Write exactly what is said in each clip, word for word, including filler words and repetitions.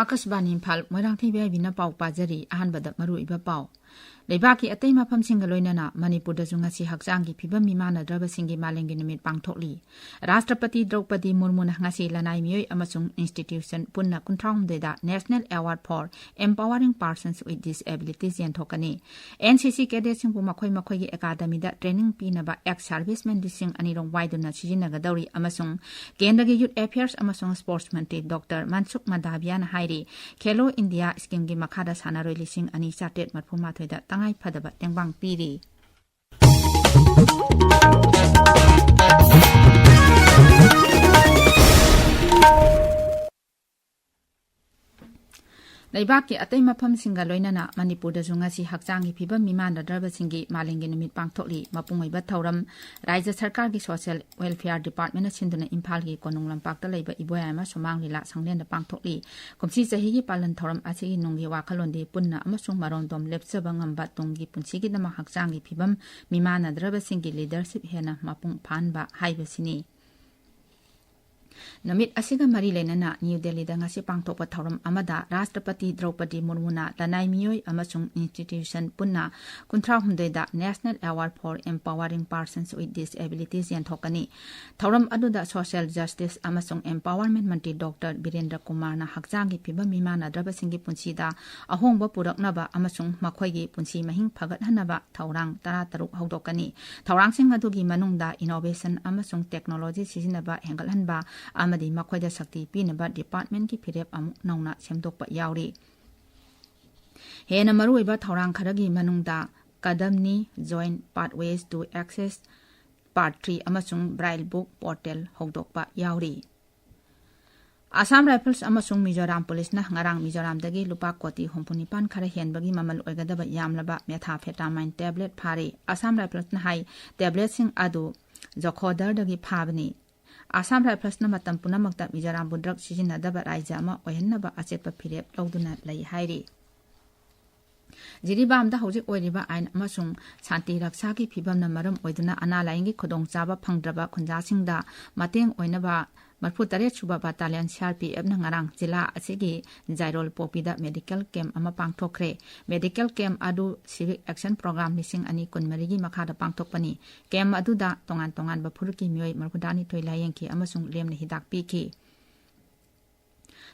ꯑꯥꯀꯥꯁꯕꯥꯅꯤ Imphal, Moirangthem B ꯑꯥꯏ ꯕꯤꯅ ꯄꯥꯎ ꯄꯥꯖꯔꯤ꯫ ꯑꯍꯥꯟꯕꯗ ꯃꯔꯨꯑꯣꯏꯕ ꯄꯥꯎ꯫ ꯂꯩꯕꯥꯛꯀꯤ ꯑꯇꯩ ꯃꯐꯝꯁꯤꯡꯒ ꯂꯣꯏꯅꯅ ꯃꯅꯤꯄꯨꯔꯗꯁꯨ ꯉꯁꯤ ꯍꯛꯆꯥꯡꯒꯤ ꯐꯤꯕꯝ ꯃꯤꯃꯥꯟꯅꯗ꯭ꯔꯕꯁꯤꯡꯒꯤ ꯃꯥꯂꯦꯝꯒꯤ ꯅꯨꯃꯤꯠ ꯄꯥꯡꯊꯣꯛꯂꯤ꯫ ꯔꯥꯁꯇ꯭ꯔꯄꯇꯤ ꯗ꯭ꯔꯧꯄꯗꯤ ꯃꯨꯔꯃꯨꯅ ꯉꯁꯤ ꯂꯅꯥꯏ ꯃꯤꯑꯣꯏ ꯑꯃꯁꯨꯡ institution ꯄꯨꯟꯅ ꯀꯨꯟꯊ꯭ꯔꯥ ꯍꯨꯝꯗꯣꯏꯗ National Award for Empowering Persons with Disabilities ꯌꯦꯟꯊꯣꯛꯀꯅꯤ꯫ NCC cadetꯁꯤꯡꯕꯨ ꯃꯈꯣꯏ ꯃꯈꯣꯏꯒꯤ academyꯗ training ꯄꯤꯅꯕ ex-servicemen ꯂꯤꯁꯤꯡ ꯑꯅꯤ ꯔꯣꯝ ꯋꯥꯏꯗꯨꯅ ꯁꯤꯖꯤꯟꯅꯒꯗꯧꯔꯤ ꯑꯃꯁꯨꯡ ꯀꯦꯟꯗ꯭ꯔꯒꯤ Youth Affairs ꯑꯃꯁꯨꯡ Sports ꯃꯟꯇ꯭ꯔꯤ Doctor ꯃꯟꯁꯨꯈ ꯃꯟꯗꯥꯚꯤꯌꯥꯅ ꯍꯥꯏꯔꯤ, ꯈꯦꯂꯣ ꯏꯟꯗꯤꯌꯥ schemeꯒꯤ ꯃꯈꯥꯗ ꯁꯥꯟꯅꯔꯣꯏ ꯂꯤꯁꯤꯡ ꯑꯅꯤ ꯆꯥꯇ꯭ꯔꯦꯠ ꯃꯔꯤꯐꯨ ꯃꯥꯊꯣꯏꯗ ꯇꯉꯥꯏ ꯐꯗꯕ ꯇꯦꯡꯕꯥꯡ ꯄꯤꯔꯤ꯫ ꯂꯩꯕꯥꯛꯀꯤ ꯑꯇꯩ ꯃꯐꯝꯁꯤꯡꯒ ꯂꯣꯏꯅꯅ ꯃꯅꯤꯄꯨꯔꯗꯁꯨ ꯉꯁꯤ ꯍꯛꯆꯥꯡꯒꯤ ꯐꯤꯕꯝ ꯃꯤꯃꯥꯟꯅꯗ꯭ꯔꯕꯁꯤꯡꯒꯤ ꯃꯥꯂꯦꯝꯒꯤ ꯅꯨꯃꯤꯠ ꯄꯥꯡꯊꯣꯛꯂꯤ꯫ ꯃꯄꯨꯡ ꯑꯣꯏꯕ ꯊꯧꯔꯝ ꯔꯥꯖ꯭ꯌ ꯁꯔꯀꯥꯔꯒꯤ Social Welfare Departmentꯅ ꯁꯤꯟꯗꯨꯅ ꯏꯝꯐꯥꯜꯒꯤ ꯀꯣꯅꯨꯡ ꯂꯝꯄꯥꯛꯇ ꯂꯩꯕ ꯏꯕꯣꯌꯥꯏꯃ ꯁꯨꯃꯥꯡ ꯂꯤꯂꯥ ꯁꯪꯂꯦꯟꯗ ꯄꯥꯡꯊꯣꯛꯂꯤ꯫ ꯀꯨꯝꯁꯤ ꯆꯍꯤꯒꯤ ꯄꯥꯂꯟ ꯊꯧꯔꯝ ꯑꯁꯤꯒꯤ ꯅꯨꯡꯒꯤ ꯋꯥꯈꯜꯂꯣꯟꯗꯤ ꯄꯨꯟꯅ ꯑꯃꯁꯨꯡ ꯃꯔꯣꯝꯗꯣꯝ ꯂꯦꯞꯆꯕ ꯉꯝꯕ ꯇꯨꯡꯒꯤ ꯄꯨꯟꯁꯤꯒꯤꯗꯃꯛ ꯍꯛꯆꯥꯡꯒꯤ ꯐꯤꯕꯝ ꯃꯤꯃꯥꯟꯅꯗ꯭ꯔꯕꯁꯤꯡꯒꯤ leadership ꯍꯦꯟꯅ ꯃꯄꯨꯡ ꯐꯥꯍꯟꯕ ꯍꯥꯏꯕꯁꯤꯅꯤ꯫ ꯅꯨꯃꯤꯠ ꯑꯁꯤꯒ ꯃꯔꯤ ꯂꯩꯅꯅ ꯅ꯭ꯌꯨ ꯗꯦꯜꯂꯤꯗ ꯉꯁꯤ ꯄꯥꯡꯊꯣꯛꯄ ꯊꯧꯔꯝ ꯑꯃꯗ ꯔꯥꯁꯇ꯭ꯔꯄꯇꯤ ꯗ꯭ꯔꯧꯄꯗꯤ ꯃꯨꯔꯃꯨꯅ ꯂꯅꯥꯏ ꯃꯤꯑꯣꯏ ꯑꯃꯁꯨꯡ institution ꯄꯨꯟꯅ ꯀꯨꯟꯊ꯭ꯔꯥ ꯍꯨꯝꯗꯣꯏꯗ National Award for Empowering Persons with Disabilities ꯌꯦꯟꯊꯣꯛꯀꯅꯤ꯫ ꯊꯧꯔꯝ ꯑꯗꯨꯗ Social Justice ꯑꯃꯁꯨꯡ Empowerment ꯃꯟꯇ꯭ꯔꯤ Doctor ꯕꯤꯔꯦꯟꯗ꯭ꯔ ꯀꯨꯃꯥꯔꯅ ꯍꯛꯆꯥꯡꯒꯤ ꯐꯤꯕꯝ ꯃꯤꯃꯥꯟꯅꯗ꯭ꯔꯕꯁꯤꯡꯒꯤ ꯄꯨꯟꯁꯤꯗ ꯑꯍꯣꯡꯕ ꯄꯨꯔꯛꯅꯕ ꯑꯃꯁꯨꯡ ꯃꯈꯣꯏꯒꯤ ꯄꯨꯟꯁꯤ ꯃꯍꯤꯡ ꯐꯒꯠꯍꯟꯅꯕ ꯊꯧꯔꯥꯡ ꯇꯔꯥꯇꯔꯨꯛ ꯍꯧꯗꯣꯛꯀꯅꯤ꯫ ꯊꯧꯔꯥꯡꯁꯤꯡ ꯑꯗꯨꯒꯤ ꯃꯅꯨꯡꯗ innovation ꯑꯃꯁꯨꯡ technology ꯁꯤꯖꯤꯟꯅꯕ ꯍꯦꯟꯒꯠꯍꯟꯕ ꯑꯃꯗꯤ ꯃꯈꯣꯏꯗ ꯁꯛꯇꯤ ꯄꯤꯅꯕ departmentꯀꯤ ꯐꯤꯔꯦꯞ ꯑꯃꯨꯛ ꯅꯧꯅ ꯁꯦꯝꯗꯣꯛꯄ ꯌꯥꯎꯔꯤ꯫ ꯍꯦꯟꯅ ꯃꯔꯨꯑꯣꯏꯕ ꯊꯧꯔꯥꯡ ꯈꯔꯒꯤ ꯃꯅꯨꯡꯗ Kadamni, Joint Pathways to Access Part three ꯑꯃꯁꯨꯡ Braille Book Portal ꯍꯧꯗꯣꯛꯄ ꯌꯥꯎꯔꯤ꯫ ꯑꯁꯥꯝ ꯔꯥꯏꯐꯜꯁ ꯑꯃꯁꯨꯡ ꯃꯤꯖꯣꯔꯥꯝ ꯄꯨꯂꯤꯁꯅ ꯉꯔꯥꯡ ꯃꯤꯖꯣꯔꯥꯝꯗꯒꯤ ꯂꯨꯄꯥ ꯀꯣꯇꯤ ꯍꯨꯝꯐꯨ ꯅꯤꯄꯥꯟ ꯈꯔ ꯍꯦꯟꯕꯒꯤ ꯃꯃꯜ ꯑꯣꯏꯒꯗꯕ ꯌꯥꯝꯂꯕ methamphetamine tablet ꯐꯥꯔꯦ꯫ ꯑꯁꯥꯝ ꯔꯥꯏꯐꯜꯁꯅ ꯍꯥꯏ, tabletꯁꯤꯡ ꯑꯗꯨ ꯖꯣꯈꯣꯗꯔꯗꯒꯤ ꯐꯥꯕꯅꯤ꯫ ꯑꯁꯥꯝ ꯔꯥꯏꯐꯜꯁꯅ ꯃꯇꯝ ꯄꯨꯝꯅꯃꯛꯇ ꯃꯤꯖꯣꯔꯥꯝꯕꯨ drug ꯁꯤꯖꯤꯟꯅꯗꯕ ꯔꯥꯏꯖ꯭ꯌ ꯑꯃ ꯑꯣꯏꯍꯟꯅꯕ ꯑꯆꯦꯠꯄ ꯐꯤꯔꯦꯞ ꯂꯧꯗꯨꯅ ꯂꯩ ꯍꯥꯏꯔꯤ꯫ ꯖꯤꯔꯤꯕꯥꯝꯗ ꯍꯧꯖꯤꯛ ꯑꯣꯏꯔꯤꯕ ꯑꯥꯏꯟ ꯑꯃꯁꯨꯡ ꯁꯥꯟꯇꯤ ꯔꯛꯁꯥꯒꯤ ꯐꯤꯕꯝꯅ ꯃꯔꯝ ꯑꯣꯏꯗꯨꯅ ꯑꯅꯥ ꯂꯥꯏꯌꯦꯡꯒꯤ ꯈꯨꯗꯣꯡꯆꯥꯕ ꯐꯪꯗ꯭ꯔꯕ ꯈꯨꯟꯖꯥꯁꯤꯡꯗ ꯃꯇꯦꯡ ꯑꯣꯏꯅꯕ ꯃꯔꯤꯐꯨ ꯇꯔꯦꯠ ꯁꯨꯕ ꯕꯠꯇꯥꯂꯤꯌꯟ ꯁꯤ ꯑꯥꯔ ꯄꯤ ꯑꯦꯐꯅ ꯉꯔꯥꯡ ꯖꯤꯂꯥ ꯑꯁꯤꯒꯤ ꯖꯥꯏꯔꯣꯜ ꯄꯣꯄꯤꯗ ꯃꯦꯗꯤꯀꯦꯜ ꯀꯦꯝꯞ ꯑꯃ ꯄꯥꯡꯊꯣꯛꯈ꯭ꯔꯦ꯫ ꯃꯦꯗꯤꯀꯦꯜ ꯀꯦꯝꯞ ꯑꯗꯨ ꯁꯤꯚꯤꯛ ꯑꯦꯛꯁꯟ ꯄ꯭ꯔꯣꯒ꯭ꯔꯥꯝ ꯂꯤꯁꯤꯡ ꯑꯅꯤ ꯀꯨꯟꯃꯔꯤꯒꯤ ꯃꯈꯥꯗ ꯄꯥꯡꯊꯣꯛꯄꯅꯤ꯫ ꯀꯦꯝꯞ ꯑꯗꯨꯗ ꯇꯣꯉꯥꯟ ꯇꯣꯉꯥꯟꯕ ꯐꯨꯔꯨꯞꯀꯤ ꯃꯤꯑꯣꯏ ꯃꯔꯤꯐꯨꯇꯔꯥꯅꯤꯊꯣꯏ ꯂꯥꯌꯦꯡꯈꯤ ꯑꯃꯁꯨꯡ ꯂꯦꯝꯅ ꯍꯤꯗꯥꯛ ꯄꯤꯈꯤ꯫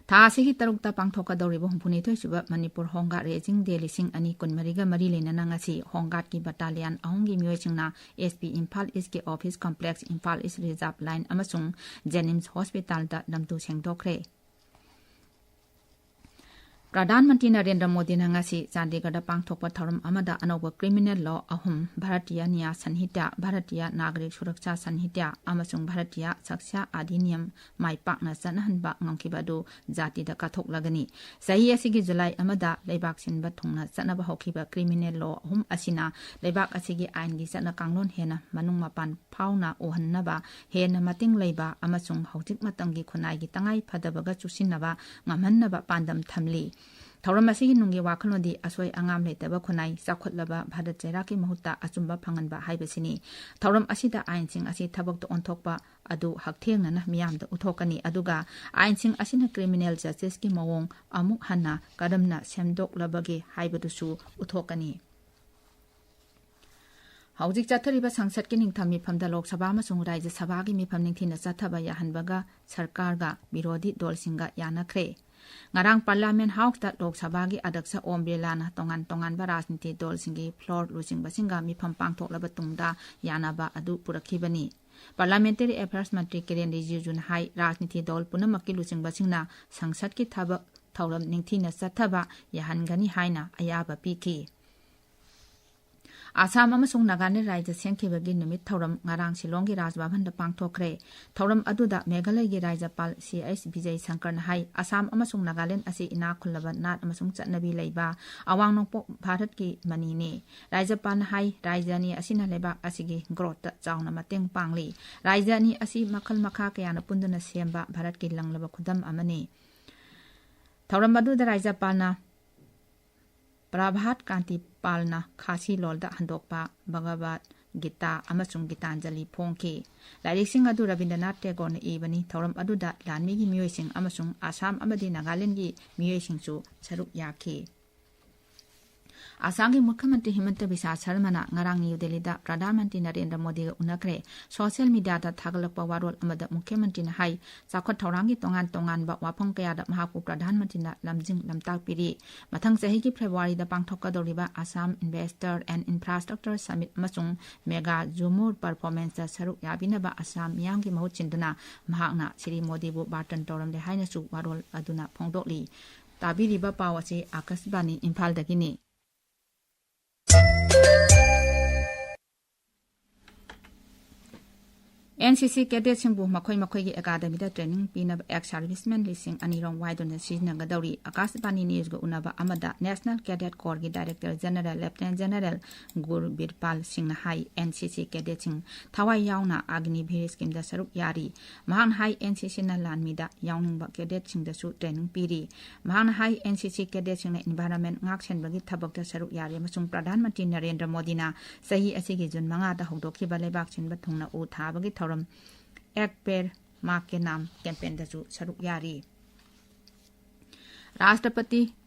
ꯊꯥ ꯑꯁꯤꯒꯤ ꯇꯔꯨꯛꯇ ꯄꯥꯡꯊꯣꯛꯀꯗꯧꯔꯤꯕ ꯍꯨꯝꯐꯨꯅꯤꯊꯣꯏ ꯁꯨꯕ ꯃꯅꯤꯄꯨꯔ ꯍꯣꯝ ꯒꯥꯔꯗ ꯔꯦꯖꯤꯡ ꯗꯦ ꯂꯤꯁꯤꯡ ꯑꯅꯤ ꯀꯨꯟꯃꯔꯤꯒ ꯃꯔꯤ ꯂꯩꯅꯅ ꯉꯁꯤ ꯍꯣꯝ ꯒꯥꯔꯗꯀꯤ ꯕꯠꯇꯥꯂꯤꯌꯟ ꯑꯍꯨꯝꯒꯤ ꯃꯤꯑꯣꯏꯁꯤꯡꯅ ꯑꯦꯁ ꯄꯤ ꯏꯝꯐꯥꯜ ꯏꯁꯀꯤ ꯑꯣꯐꯤꯁ ꯀꯝꯄ꯭ꯂꯦꯛꯁ, ꯏꯝꯐꯥꯜ ꯏꯁ ꯔꯤꯖꯥꯔꯚ ꯂꯥꯏꯟ ꯑꯃꯁꯨꯡ ꯖꯦꯅꯤꯝꯁ ꯍꯣꯁꯄꯤꯇꯥꯜꯗ ꯂꯝꯇꯨ ꯁꯦꯡꯗꯣꯛꯈ꯭ꯔꯦ꯫ ꯄ꯭ꯔꯙꯥꯟ ꯃꯟꯇ꯭ꯔꯤ ꯅꯔꯦꯟꯗ꯭ꯔ ꯃꯣꯗꯤꯅ ꯉꯁꯤ ꯆꯥꯟꯗꯤꯒꯔꯗ ꯄꯥꯡꯊꯣꯛꯄ ꯊꯧꯔꯝ ꯑꯃꯗ ꯑꯅꯧꯕ ꯀ꯭ꯔꯤꯃꯤꯅꯦꯜ ꯂꯣ ꯑꯍꯨꯝ, ꯚꯥꯔꯇꯤꯌ ꯅ꯭ꯌꯥ ꯁꯟꯍꯤꯇ꯭ꯌ, ꯚꯥꯔꯇꯤꯌ ꯅꯥꯒꯔꯤꯛ ꯁꯨꯔꯛꯁꯥ ꯁꯟꯍꯤꯇ꯭ꯌ ꯑꯃꯁꯨꯡ ꯚꯥꯔꯇꯤꯌ ꯁꯥꯛꯁ꯭ꯌ ꯑꯙꯤꯅꯤꯌꯝ ꯃꯥꯏ ꯄꯥꯛꯅ ꯆꯠꯅꯍꯟꯕ ꯉꯝꯈꯤꯕ ꯑꯗꯨ ꯖꯥꯇꯤꯗ ꯀꯠꯊꯣꯛꯂꯒꯅꯤ꯫ ꯆꯍꯤ ꯑꯁꯤꯒꯤ ꯖꯨꯂꯥꯏ ꯑꯃꯗ ꯂꯩꯕꯥꯛ ꯁꯤꯟꯕ ꯊꯨꯡꯅ ꯆꯠꯅꯕ ꯍꯧꯈꯤꯕ ꯀ꯭ꯔꯤꯃꯤꯅꯦꯜ ꯂꯣ ꯑꯍꯨꯝ ꯑꯁꯤꯅ ꯂꯩꯕꯥꯛ ꯑꯁꯤꯒꯤ ꯑꯥꯏꯟꯒꯤ ꯆꯠꯅ ꯀꯥꯡꯂꯣꯟ ꯍꯦꯟꯅ ꯃꯅꯨꯡ ꯃꯄꯥꯟ ꯐꯥꯎꯅ ꯎꯍꯟꯅꯕ ꯍꯦꯟꯅ ꯃꯇꯤꯡ ꯂꯩꯕ ꯑꯃꯁꯨꯡ ꯍꯧꯖꯤꯛ ꯃꯇꯝꯒꯤ ꯈꯨꯟꯅꯥꯏꯒꯤ ꯇꯉꯥꯏ ꯐꯗꯕꯒ ꯆꯨꯁꯤꯟꯅꯕ ꯉꯝꯍꯟꯅꯕ ꯄꯥꯟꯗꯝ ꯊꯝꯂꯤ꯫ ꯊꯧꯔꯝ ꯑꯁꯤꯒꯤ ꯅꯨꯡꯒꯤ ꯋꯥꯈꯜꯂꯣꯟꯗꯤ ꯑꯁꯣꯏ ꯑꯉꯥꯝ ꯂꯩꯇꯕ ꯈꯨꯟꯅꯥꯏ, ꯆꯥꯎꯈꯠꯂꯕ ꯚꯥꯔꯠ ꯆꯩꯔꯥꯛꯀꯤ ꯃꯍꯨꯠꯇ ꯑꯆꯨꯝꯕ ꯐꯪꯍꯟꯕ ꯍꯥꯏꯕꯁꯤꯅꯤ꯫ ꯊꯧꯔꯝ ꯑꯁꯤꯗ ꯑꯥꯏꯟꯁꯤꯡ ꯑꯁꯤ ꯊꯕꯛꯇ ꯑꯣꯟꯊꯣꯛꯄ ꯑꯗꯨ ꯍꯛꯊꯦꯡꯅꯅ ꯃꯤꯌꯥꯝꯗ ꯎꯠꯊꯣꯛꯀꯅꯤ, ꯑꯗꯨꯒ ꯑꯥꯏꯟꯁꯤꯡ ꯑꯁꯤꯅ ꯀ꯭ꯔꯤꯃꯤꯅꯦꯜ ꯖꯁꯇꯤꯁꯀꯤ ꯃꯑꯣꯡ ꯑꯃꯨꯛ ꯍꯟꯅ ꯀꯔꯝꯅ ꯁꯦꯝꯗꯣꯛꯂꯕꯒꯦ ꯍꯥꯏꯕꯗꯨꯁꯨ ꯎꯠꯊꯣꯛꯀꯅꯤ꯫ ꯍꯧꯖꯤꯛ ꯆꯠꯊꯔꯤꯕ ꯁꯪꯁꯠꯀꯤ ꯅꯤꯡꯊꯝ ꯃꯤꯐꯝꯗ ꯂꯣꯛ ꯁꯚꯥ ꯑꯃꯁꯨꯡ ꯔꯥꯖ꯭ꯌ ꯁꯚꯥꯒꯤ ꯃꯤꯐꯝ ꯅꯤꯡꯊꯤꯅ ꯆꯠꯊꯕ ꯌꯥꯍꯟꯕꯒ ꯁꯔꯀꯥꯔꯒ ꯕꯤꯔꯣꯙꯤ ꯗꯣꯜꯁꯤꯡꯒ ꯌꯥꯅꯈ꯭ꯔꯦ꯫ ꯉꯔꯥꯡ ꯄꯥꯔꯂꯤꯌꯥꯃꯦꯟ ꯍꯥꯎꯁꯇ ꯂꯣꯛ ꯁꯚꯥꯒꯤ ꯑꯗ꯭ꯌꯛꯁ ꯑꯣꯝ ꯕꯤꯔꯂꯥꯅ ꯇꯣꯉꯥꯟ ꯇꯣꯉꯥꯟꯕ ꯔꯥꯖꯅꯤꯇꯤ ꯗꯣꯜꯁꯤꯡꯒꯤ ꯐ꯭ꯂꯣꯔ ꯂꯨꯆꯤꯡꯕꯁꯤꯡꯒ ꯃꯤꯐꯝ ꯄꯥꯡꯊꯣꯛꯂꯕ ꯇꯨꯡꯗ ꯌꯥꯅꯕ ꯑꯗꯨ ꯄꯨꯔꯛꯈꯤꯕꯅꯤ꯫ ꯄꯥꯔꯂꯤꯌꯥꯃꯦꯟꯇꯔꯤ ꯑꯦꯐꯤꯌꯔꯁ ꯃꯟꯇ꯭ꯔꯤ ꯀꯤꯔꯦꯟ ꯔꯤꯖꯤꯖꯨꯅ ꯍꯥꯏ, ꯔꯥꯖꯅꯤꯇꯤ ꯗꯣꯜ ꯄꯨꯝꯅꯃꯛꯀꯤ ꯂꯨꯆꯤꯡꯕꯁꯤꯡꯅ ꯁꯪꯁꯠꯀꯤ ꯊꯕꯛ ꯊꯧꯔꯝ ꯅꯤꯡꯊꯤꯅ ꯆꯠꯊꯕ ꯌꯥꯍꯟꯒꯅꯤ ꯍꯥꯏꯅ ꯑꯌꯥꯕ ꯄꯤꯈꯤ꯫ ꯑꯁꯥꯝ ꯑꯃꯁꯨꯡ ꯅꯥꯒꯥꯂꯦꯟ ꯔꯥꯖ꯭ꯌ ꯁꯦꯝꯈꯤꯕꯒꯤ ꯅꯨꯃꯤꯠ ꯊꯧꯔꯝ ꯉꯔꯥꯡ ꯁꯤꯂꯣꯡꯒꯤ ꯔꯥꯖ ꯚꯕꯟꯗ ꯄꯥꯡꯊꯣꯛꯈ꯭ꯔꯦ꯫ ꯊꯧꯔꯝ ꯑꯗꯨꯗ ꯃꯦꯘꯥꯂꯌꯒꯤ ꯔꯥꯖ꯭ꯌꯄꯥꯜ ꯁꯤ ꯑꯩꯆ ꯕꯤꯖꯌ ꯁꯪꯀꯔꯅ ꯍꯥꯏ, ꯑꯁꯥꯝ ꯑꯃꯁꯨꯡ ꯅꯥꯒꯥꯂꯦꯟ ꯑꯁꯤ ꯏꯅꯥꯛ ꯈꯨꯜꯂꯕ ꯅꯥꯠ ꯑꯃꯁꯨꯡ ꯆꯠꯅꯕꯤ ꯂꯩꯕ ꯑꯋꯥꯡ ꯅꯣꯡꯄꯣꯛ ꯚꯥꯔꯠꯀꯤ ꯃꯅꯤꯅꯤ꯫ ꯔꯥꯖ꯭ꯌꯄꯥꯜꯅ ꯍꯥꯏ, ꯔꯥꯖ꯭ꯌ ꯑꯅꯤ ꯑꯁꯤꯅ ꯂꯩꯕꯥꯛ ꯑꯁꯤꯒꯤ ꯒ꯭ꯔꯣꯊꯇ ꯆꯥꯎꯅ ꯃꯇꯦꯡ ꯄꯥꯡꯂꯤ꯫ ꯔꯥꯖ꯭ꯌ ꯑꯅꯤ ꯑꯁꯤ ꯃꯈꯜ ꯃꯈꯥ ꯀꯌꯥꯅ ꯄꯨꯟꯗꯨꯅ ꯁꯦꯝꯕ ꯚꯥꯔꯠꯀꯤ ꯂꯪꯂꯕ ꯈꯨꯗꯝ ꯑꯃꯅꯤ꯫ ꯊꯧꯔꯝ ꯑꯗꯨꯗ ꯔꯥꯖ꯭ꯌꯄꯥꯜꯅ ꯄ꯭ꯔꯚꯥꯠ ꯀꯥꯟꯇꯤ ꯄꯥꯜꯅ ꯈꯥꯁꯤ ꯂꯣꯜꯗ ꯍꯟꯗꯣꯛꯄ ꯚꯒꯕꯠ ꯒꯤꯇꯥ ꯑꯃꯁꯨꯡ ꯒꯤꯇꯥꯟꯖꯂꯤ ꯐꯣꯡꯈꯤ꯫ ꯂꯥꯏꯔꯤꯛꯁꯤꯡ ꯑꯗꯨ ꯔꯕꯤꯟꯗ꯭ꯔꯅꯥꯊ ꯇꯦꯒꯣꯔꯅ ꯏꯕꯅꯤ꯫ ꯊꯧꯔꯝ ꯑꯗꯨꯗ ꯂꯥꯟꯃꯤꯒꯤ ꯃꯤꯑꯣꯏꯁꯤꯡ ꯑꯃꯁꯨꯡ ꯑꯁꯥꯝ ꯑꯃꯗꯤ ꯅꯥꯒꯥꯂꯦꯟꯗꯒꯤ ꯃꯤꯑꯣꯏꯁꯤꯡꯁꯨ ꯁꯔꯨꯛ ꯌꯥꯈꯤ꯫ ꯑꯁꯥꯝꯒꯤ ꯃꯨꯈ꯭ꯌ ꯃꯟꯇ꯭ꯔꯤ ꯍꯤꯃꯟꯇ ꯕꯤꯁ꯭ꯋꯥ ꯁꯔꯃꯅ ꯉꯔꯥꯡ ꯅ꯭ꯌꯨ ꯗꯦꯜꯂꯤꯗ ꯄ꯭ꯔꯙꯥꯟ ꯃꯟꯇ꯭ꯔꯤ ꯅꯔꯦꯟꯗ꯭ꯔ ꯃꯣꯗꯤꯒ ꯎꯅꯈ꯭ꯔꯦ꯫ ꯁꯣꯁꯤꯌꯦꯜ ꯃꯤꯗꯤꯌꯥꯗ ꯊꯥꯒꯠꯂꯛꯄ ꯋꯥꯔꯣꯜ ꯑꯃꯗ ꯃꯨꯈ꯭ꯌ ꯃꯟꯇ꯭ꯔꯤꯅ ꯍꯥꯏ, ꯆꯥꯎꯈꯠ ꯊꯧꯔꯥꯡꯒꯤ ꯇꯣꯉꯥꯟ ꯇꯣꯉꯥꯟꯕ ꯋꯥꯐꯝ ꯀꯌꯥꯗ ꯃꯍꯥꯛꯄꯨ ꯄ꯭ꯔꯙꯥꯟ ꯃꯟꯇ꯭ꯔꯤꯅ ꯂꯝꯖꯤꯡ ꯂꯝꯇꯥꯛꯄꯤꯔꯤ꯫ ꯃꯊꯪ ꯆꯍꯤꯒꯤ ꯐꯦꯕ꯭ꯔꯨꯋꯥꯔꯤꯗ ꯄꯥꯡꯊꯣꯛꯀꯗꯧꯔꯤꯕ Assam Investor and Infrastructure Summit ꯑꯃꯁꯨꯡ ꯃꯦꯒꯥ ꯖꯨꯃꯨꯔ ꯄꯔꯐꯣꯔꯃꯦꯟꯁꯇ ꯁꯔꯨꯛ ꯌꯥꯕꯤꯅꯕ ꯑꯁꯥꯝ ꯃꯤꯌꯥꯝꯒꯤ ꯃꯍꯨꯠ ꯁꯤꯟꯗꯨꯅ ꯃꯍꯥꯛꯅ ꯁ꯭ꯔꯤ ꯃꯣꯗꯤꯕꯨ ꯕꯥꯔꯇꯟ ꯇꯧꯔꯝꯂꯦ ꯍꯥꯏꯅꯁꯨ ꯋꯥꯔꯣꯜ ꯑꯗꯨꯅ ꯐꯣꯡꯗꯣꯛꯂꯤ꯫ ꯇꯥꯕꯤꯔꯤꯕ ꯄꯥꯎ ꯑꯁꯤ ꯑꯥꯀꯥꯁꯕꯥꯅꯤ ꯏꯝꯐꯥꯜꯗꯒꯤꯅꯤ꯫ ꯑꯦꯟ ꯁꯤ ꯁꯤ ꯀꯦꯗꯦꯠꯁꯤꯡꯕꯨ ꯃꯈꯣꯏ ꯃꯈꯣꯏꯒꯤ ꯑꯦꯀꯥꯗꯃꯤꯗ ꯇ꯭ꯔꯦꯅꯤꯡ ꯄꯤꯅꯕ ꯑꯦꯛꯁ ꯁꯥꯔꯚꯤꯁꯃꯦꯟ ꯂꯤꯁꯤꯡ ꯑꯅꯤ ꯔꯣꯝ ꯋꯥꯏꯗꯨꯅ ꯁꯤꯖꯤꯟꯅꯒꯗꯧꯔꯤ꯫ ꯑꯀꯥꯁꯕꯥꯅꯤ ꯅ꯭ꯌꯨꯁꯒ ꯎꯅꯕ ꯑꯃꯗ ꯅꯦꯁꯅꯦꯜ ꯀꯦꯗꯦꯠ ꯀꯣꯔꯒꯤ director general lieutenant general Gur Birpal ꯁꯤꯡꯅ ꯍꯥꯏ, ꯑꯦꯟ ꯁꯤ ꯁꯤ ꯀꯦꯗꯦꯠꯁꯤꯡ ꯊꯋꯥꯏ ꯌꯥꯎꯅ ꯑꯒꯅꯤꯚꯤꯔ ꯁ꯭ꯀꯤꯝꯗ ꯁꯔꯨꯛ ꯌꯥꯔꯤ꯫ ꯃꯍꯥꯛꯅ ꯍꯥꯏ, ꯑꯦꯟ ꯁꯤ ꯁꯤꯅ ꯂꯥꯟꯃꯤꯗ ꯌꯥꯎꯅꯤꯡꯕ ꯀꯦꯗꯦꯠꯁꯤꯡꯗꯁꯨ ꯇ꯭ꯔꯦꯅꯤꯡ ꯄꯤꯔꯤ꯫ ꯃꯍꯥꯛꯅ ꯍꯥꯏ, ꯑꯦꯟ ꯁꯤ ꯁꯤ ꯀꯦꯗꯦꯠꯁꯤꯡꯅ ꯏꯟꯚꯥꯏꯔꯣꯟꯃꯦꯟ ꯉꯥꯛ ꯁꯦꯟꯕꯒꯤ ꯊꯕꯛꯇ ꯁꯔꯨꯛ ꯌꯥꯔꯤ ꯑꯃꯁꯨꯡ ꯄ꯭ꯔꯙꯥꯟ ꯃꯟꯇ꯭ꯔꯤ ꯅꯔꯦꯟꯗ꯭ꯔ ꯃꯣꯗꯤꯅ ꯆꯍꯤ ꯑꯁꯤꯒꯤ ꯖꯨꯟ ꯃꯉꯥꯗ ꯍꯧꯗꯣꯛꯈꯤꯕ ꯂꯩꯕꯥꯛ ꯁꯤꯟꯕ ꯊꯨꯡꯅ ꯎ ꯊꯥꯕꯒꯤ ꯊꯧꯔꯝ ꯑꯦꯛ ꯄꯦꯔ ꯃꯥ ꯀꯦ ꯅꯥꯝ ꯀꯦꯝꯄꯦꯟꯗꯁꯨ ꯁꯔꯨꯛ ꯌꯥꯔꯤ꯫ ꯔꯥꯁꯇ꯭ꯔꯄꯇꯤ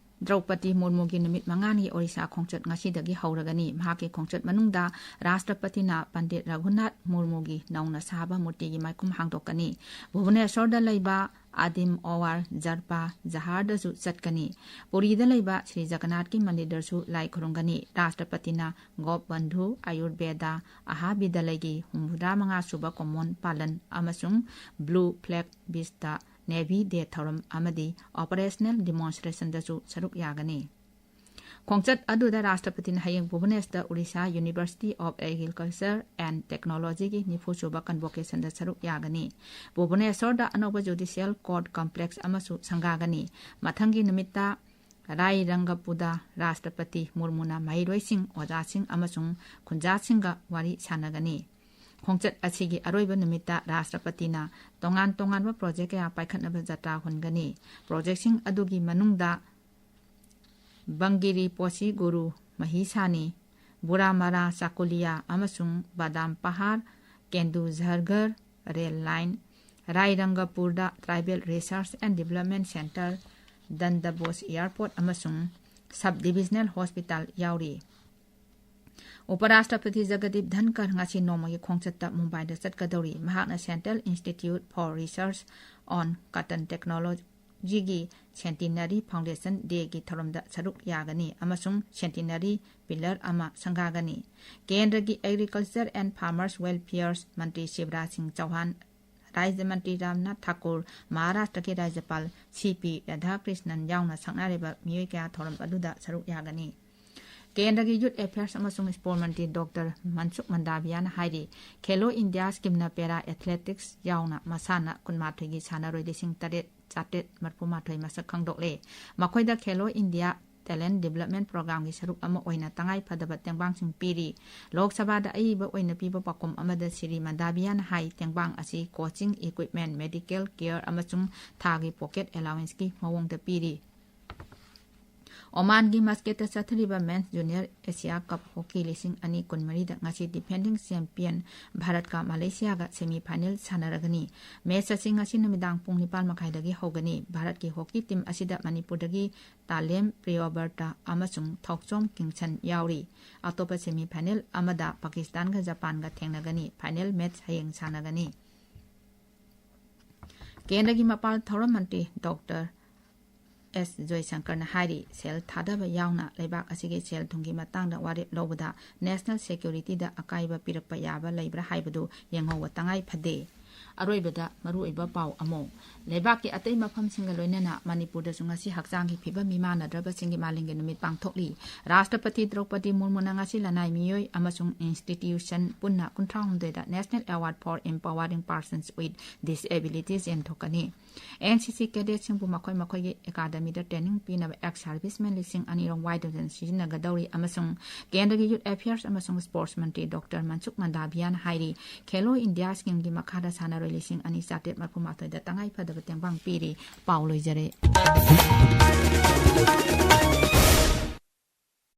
ꯗ꯭ꯔꯧꯄꯗꯤ ꯃꯨꯔꯃꯨꯒꯤ ꯅꯨꯃꯤꯠ ꯃꯉꯥꯅꯤꯒꯤ ꯑꯣꯔꯤꯁꯥ ꯈꯣꯡꯆꯠ ꯉꯁꯤꯗꯒꯤ ꯍꯧꯔꯒꯅꯤ꯫ ꯃꯍꯥꯛꯀꯤ ꯈꯣꯡꯆꯠ ꯃꯅꯨꯡꯗ ꯔꯥꯁꯇ꯭ꯔꯄꯇꯤꯅ ꯄꯟꯗꯤꯠ ꯔꯘꯨꯅꯥꯊ ꯃꯨꯔꯃꯨꯒꯤ ꯅꯧꯅ ꯁꯥꯕ ꯃꯨꯔꯇꯤꯒꯤ ꯃꯥꯏꯈꯨꯝ ꯍꯥꯡꯗꯣꯛꯀꯅꯤ꯫ ꯚꯨꯕꯅꯦꯁ꯭ꯋꯔꯗ ꯂꯩꯕ ꯑꯗꯤꯝ ꯑꯣꯋꯥꯔ ꯖꯔꯄꯥ ꯖꯍꯥꯔꯗꯁꯨ ꯆꯠꯀꯅꯤ꯫ ꯄꯨꯔꯤꯗ ꯂꯩꯕ ꯁ꯭ꯔꯤ ꯖꯒꯟꯅꯥꯊꯀꯤ ꯃꯟꯗꯤꯔꯗꯁꯨ ꯂꯥꯏ ꯈꯨꯔꯨꯝꯒꯅꯤ꯫ ꯔꯥꯁꯇ꯭ꯔꯄꯇꯤꯅ ꯒꯣꯞ ꯕꯟꯙꯨ, ꯑꯥꯌꯨꯔꯕꯦꯗ, ꯑꯍꯥ ꯕꯤꯗꯂꯌꯒꯤ ꯍꯨꯝꯐꯨꯇꯔꯥ ꯃꯉꯥ ꯁꯨꯕ ꯀꯣꯃꯣꯟ ꯄꯥꯂꯟ ꯑꯃꯁꯨꯡ ꯕ꯭ꯂꯨ ꯐ꯭ꯂꯦꯒ ꯕꯤꯁꯇ ꯅꯦꯚꯤ ꯗꯦ ꯊꯧꯔꯝ ꯑꯃꯗꯤ ꯑꯣꯄꯔꯦꯁꯅꯦꯜ ꯗꯤꯃꯣꯟꯁꯇ꯭ꯔꯦꯁꯟꯗꯁꯨ ꯁꯔꯨꯛ ꯌꯥꯒꯅꯤ꯫ ꯈꯣꯡꯆꯠ ꯑꯗꯨꯗ ꯔꯥꯁꯇ꯭ꯔꯄꯇꯤꯅ ꯍꯌꯦꯡ ꯚꯨꯕꯅꯦꯁꯇ Odisha University of Agriculture and Technologyꯒꯤ ꯅꯤꯐꯨ ꯁꯨꯕ ꯀꯟꯚꯣꯀꯦꯁꯟꯗ ꯁꯔꯨꯛ ꯌꯥꯒꯅꯤ꯫ ꯚꯨꯕꯅꯦꯁ꯭ꯋꯔꯗ ꯑꯅꯧꯕ ꯖꯨꯗꯤꯁꯤꯌꯦꯜ ꯀꯣꯔꯠ ꯀꯝꯄ꯭ꯂꯦꯛꯁ ꯑꯃꯁꯨ ꯁꯪꯒꯥꯒꯅꯤ꯫ ꯃꯊꯪꯒꯤ ꯅꯨꯃꯤꯠꯇ ꯔꯥꯏꯔꯪꯒꯄꯨꯗ ꯔꯥꯁꯇ꯭ꯔꯄꯇꯤ ꯃꯨꯔꯃꯨꯅ ꯃꯍꯩꯔꯣꯏꯁꯤꯡ, ꯑꯣꯖꯥꯁꯤꯡ ꯑꯃꯁꯨꯡ ꯈꯨꯟꯖꯥꯁꯤꯡꯒ ꯋꯥꯔꯤ ꯁꯥꯟꯅꯒꯅꯤ꯫ ꯈꯣꯡꯆꯠ ꯑꯁꯤꯒꯤ ꯑꯔꯣꯏꯕ ꯅꯨꯃꯤꯠꯇ ꯔꯥꯁꯇ꯭ꯔꯄꯇꯤꯅ ꯇꯣꯉꯥꯟ ꯇꯣꯉꯥꯟꯕ ꯄ꯭ꯔꯣꯖꯦꯛ ꯀꯌꯥ ꯄꯥꯏꯈꯠꯅꯕ ꯖꯇ꯭ꯔꯥ ꯍꯨꯟꯒꯅꯤ꯫ ꯄ꯭ꯔꯣꯖꯦꯛꯁꯤꯡ ꯑꯗꯨꯒꯤ ꯃꯅꯨꯡꯗ ꯕꯪꯒꯤꯔꯤ ꯄꯣꯁꯤ ꯒꯨꯔꯨ ꯃꯍꯤꯁꯥꯅꯤ, ꯕꯨꯔꯥꯃꯥꯔꯥ ꯆꯥꯀꯨꯂꯤꯌꯥ ꯑꯃꯁꯨꯡ Badam Pahar, Kendujhargarh rail line, ꯔꯥꯏꯔꯪꯒꯄꯨꯔꯗ Tribal Research and Development Centre, Dandbos Airport ꯑꯃꯁꯨꯡ Sub Divisional Hospital ꯌꯥꯎꯔꯤ꯫ ꯎꯄꯔꯥꯁꯇ꯭ꯔꯄꯇꯤ ꯖꯒꯗꯤꯞ ꯙꯟꯀꯔ ꯉꯁꯤ ꯅꯣꯡꯃꯒꯤ ꯈꯣꯡꯆꯠꯇ ꯃꯨꯝꯕꯥꯏꯗ ꯆꯠꯀꯗꯧꯔꯤ꯫ ꯃꯍꯥꯛꯅ Central Institute for Research on Cotton Technology ꯒꯤ Centenary Foundation Day ꯒꯤ ꯊꯧꯔꯝꯗ ꯁꯔꯨꯛ ꯌꯥꯒꯅꯤ ꯑꯃꯁꯨꯡ Centenary Pillar ꯑꯃ ꯁꯪꯒꯥꯒꯅꯤ꯫ ꯀꯦꯟꯗ꯭ꯔꯒꯤ Agriculture and Farmers Welfare ꯃꯟꯇ꯭ꯔꯤ ꯁꯤꯕꯔꯥꯖ ꯁꯤꯡ ꯆꯧꯍꯥꯟ, ꯔꯥꯖ꯭ꯌ ꯃꯟꯇ꯭ꯔꯤ ꯔꯥꯝꯅꯥꯊ ꯊꯥꯀꯨꯔ, ꯃꯍꯥꯔꯥꯁꯇ꯭ꯔꯒꯤ ꯔꯥꯖ꯭ꯌꯄꯥꯜ ꯁꯤ ꯄꯤ ꯔꯥꯙꯥꯀ꯭ꯔꯤꯁꯅꯟ ꯌꯥꯎꯅ ꯁꯛꯅꯔꯤꯕ ꯃꯤꯑꯣꯏ ꯀꯌꯥ ꯊꯧꯔꯝ ꯑꯗꯨꯗ ꯁꯔꯨꯛ ꯌꯥꯒꯅꯤ꯫ ꯀꯦꯟꯗ꯭ꯔꯒꯤ Youth Affairs ꯑꯃꯁꯨꯡ Sport ꯃꯟꯇ꯭ꯔꯤ ꯗꯣꯛꯇꯔ ꯃꯟꯁꯨꯈ ꯃꯟꯗꯥꯕꯤꯌꯥꯅ ꯍꯥꯏꯔꯤ, ꯈꯦꯂꯣ ꯏꯟꯗꯤꯌꯥ ꯁ꯭ꯀꯤꯝꯅ ꯄꯦꯔꯥ ꯑꯦꯊꯂꯦꯇꯤꯛꯁ ꯌꯥꯎꯅ ꯃꯁꯥꯟꯅ ꯀꯨꯟꯃꯥꯊꯣꯏꯒꯤ ꯁꯥꯟꯅꯔꯣꯏ ꯂꯤꯁꯤꯡ ꯇꯔꯦꯠ ꯆꯥꯇ꯭ꯔꯦꯠ ꯃꯔꯤꯐꯨ ꯃꯥꯊꯣꯏ ꯃꯁꯛ ꯈꯪꯗꯣꯛꯂꯦ꯫ ꯃꯈꯣꯏꯗ ꯈꯦꯂꯣ ꯏꯟꯗꯤꯌꯥ ꯇꯦꯂꯦꯟꯠ ꯗꯤꯕꯦꯂꯞꯃꯦꯟꯠ ꯄ꯭ꯔꯣꯒ꯭ꯔꯥꯝꯒꯤ ꯁꯔꯨꯛ ꯑꯃ ꯑꯣꯏꯅ ꯇꯉꯥꯏ ꯐꯗꯕ ꯇꯦꯡꯕꯥꯡꯁꯤꯡ ꯄꯤꯔꯤ꯫ ꯂꯣꯛ ꯁꯚꯥꯗ ꯑꯏꯕ ꯑꯣꯏꯅ ꯄꯤꯕ ꯄꯥꯎꯈꯨꯝ ꯑꯃꯗ ꯁ꯭ꯔꯤ ꯃꯟꯗꯥꯕꯤꯌꯥꯅ ꯍꯥꯏ, ꯇꯦꯡꯕꯥꯡ ꯑꯁꯤ coaching, equipment, medical care ꯑꯃꯁꯨꯡ ꯊꯥꯒꯤ pocket allowanceꯀꯤ ꯃꯑꯣꯡꯗ ꯄꯤꯔꯤ꯫ ꯑꯣꯃꯥꯟꯒꯤ ꯃꯁꯀꯦꯠꯇ ꯆꯠꯊꯔꯤꯕ Men's Junior Asia Cup Hockey ꯂꯤꯁꯤꯡ ꯑꯅꯤ ꯀꯨꯟꯃꯔꯤꯗ ꯉꯁꯤ defending champion ꯚꯥꯔꯠꯀ ꯃꯂꯦꯁꯤꯌꯥꯒ semi final ꯁꯥꯟꯅꯔꯒꯅꯤ꯫ Match ꯑꯁꯤ ꯉꯁꯤ ꯅꯨꯃꯤꯗꯥꯡ ꯄꯨꯡ ꯅꯤꯄꯥꯟ ꯃꯈꯥꯏꯗꯒꯤ ꯍꯧꯒꯅꯤ꯫ ꯚꯥꯔꯠꯀꯤ hockey team ꯑꯁꯤꯗ ꯃꯅꯤꯄꯨꯔꯗꯒꯤ ꯇꯥꯂꯦꯝ ꯄ꯭ꯔꯤꯌꯣꯕꯔꯇ ꯑꯃꯁꯨꯡ ꯊꯣꯛꯆꯣꯝ ꯀꯤꯡꯁꯟ ꯌꯥꯎꯔꯤ꯫ ꯑꯇꯣꯞꯄ semi final ꯑꯃꯗ ꯄꯥꯀꯤꯁꯇꯥꯟꯒ ꯖꯄꯥꯟꯒ ꯊꯦꯡꯅꯒꯅꯤ꯫ Final match ꯍꯌꯦꯡ ꯁꯥꯟꯅꯒꯅꯤ꯫ ꯀꯦꯟꯗ꯭ꯔꯒꯤ ꯃꯄꯥꯜ ꯊꯧꯔꯝ ꯃꯟꯇ꯭ꯔꯤ ꯗꯣꯛꯇꯔ ꯑꯦꯁ ꯖꯣꯏꯁꯪꯀꯔꯅ ꯍꯥꯏꯔꯤ, ꯁꯦꯜ ꯊꯥꯗꯕ ꯌꯥꯎꯅ ꯂꯩꯕꯥꯛ ꯑꯁꯤꯒꯤ ꯁꯦꯜ ꯊꯨꯝꯒꯤ ꯃꯇꯥꯡꯗ ꯋꯥꯔꯦꯞ ꯂꯧꯕꯗ national securityꯗ ꯑꯀꯥꯏꯕ ꯄꯤꯔꯛꯄ ꯌꯥꯕ ꯂꯩꯕ꯭ꯔꯥ ꯍꯥꯏꯕꯗꯨ ꯌꯦꯡꯍꯧꯕ ꯇꯉꯥꯏ ꯐꯗꯦ꯫ ꯑꯔꯣꯏꯕꯗ ꯃꯔꯨꯑꯣꯏꯕ ꯄꯥꯎ ꯑꯃꯨꯛ꯫ ꯂꯩꯕꯥꯛꯀꯤ ꯑꯇꯩ ꯃꯐꯝꯁꯤꯡꯒ ꯂꯣꯏꯅꯅ ꯃꯅꯤꯄꯨꯔꯗꯁꯨ ꯉꯁꯤ ꯍꯛꯆꯥꯡꯒꯤ ꯐꯤꯕꯝ ꯃꯤꯃꯥꯟꯅꯗ꯭ꯔꯕꯁꯤꯡꯒꯤ ꯃꯥꯂꯦꯝꯒꯤ ꯅꯨꯃꯤꯠ ꯄꯥꯡꯊꯣꯛꯂꯤ꯫ ꯔꯥꯁꯇ꯭ꯔꯄꯇꯤ ꯗ꯭ꯔꯧꯄꯗꯤ ꯃꯨꯔꯃꯨꯅ ꯉꯁꯤ ꯂꯅꯥꯏ ꯃꯤꯑꯣꯏ ꯑꯃꯁꯨꯡ institution ꯄꯨꯟꯅ ꯀꯨꯟꯊ꯭ꯔꯥ ꯍꯨꯝꯗꯣꯏꯗ National Award for Empowering Persons with Disabilities ꯌꯦꯟꯊꯣꯛꯀꯅꯤ꯫ ꯑꯦꯟ ꯁꯤ ꯁꯤ cadetꯁꯤꯡꯕꯨ ꯃꯈꯣꯏ ꯃꯈꯣꯏꯒꯤ academyꯗ training ꯄꯤꯅꯕ ex servicemen ꯂꯤꯁꯤꯡ ꯑꯅꯤꯔꯣꯝ ꯋꯥꯏꯗꯨꯗꯅ ꯁꯤꯖꯤꯟꯅꯒꯗꯧꯔꯤ ꯑꯃꯁꯨꯡ ꯀꯦꯟꯗ꯭ꯔꯒꯤ Youth Affairs ꯑꯃꯁꯨꯡ Sports ꯃꯟꯇ꯭ꯔꯤ ꯗꯣꯛꯇꯔ ꯃꯟꯁꯨꯈ ꯃꯟꯗꯥꯕꯤꯌꯥꯅ ꯍꯥꯏꯔꯤ, ꯈꯦꯂꯣ ꯏꯟꯗꯤꯌꯥ ꯁ꯭ꯀꯤꯝꯒꯤ ꯃꯈꯥꯗ ꯁꯥꯟꯅꯔꯣꯏ ꯂꯤꯁꯤꯡ ꯑꯅꯤ ꯆꯥꯇ꯭ꯔꯦꯠ ꯃꯔꯤꯐꯨ ꯃꯥꯊꯣꯏꯗ ꯇꯉꯥꯏ ꯐꯗꯕ ꯇꯦꯡꯕꯥꯡ ꯄꯤꯔꯤ꯫ ꯄꯥꯎ ꯂꯣꯏꯖꯔꯦ꯫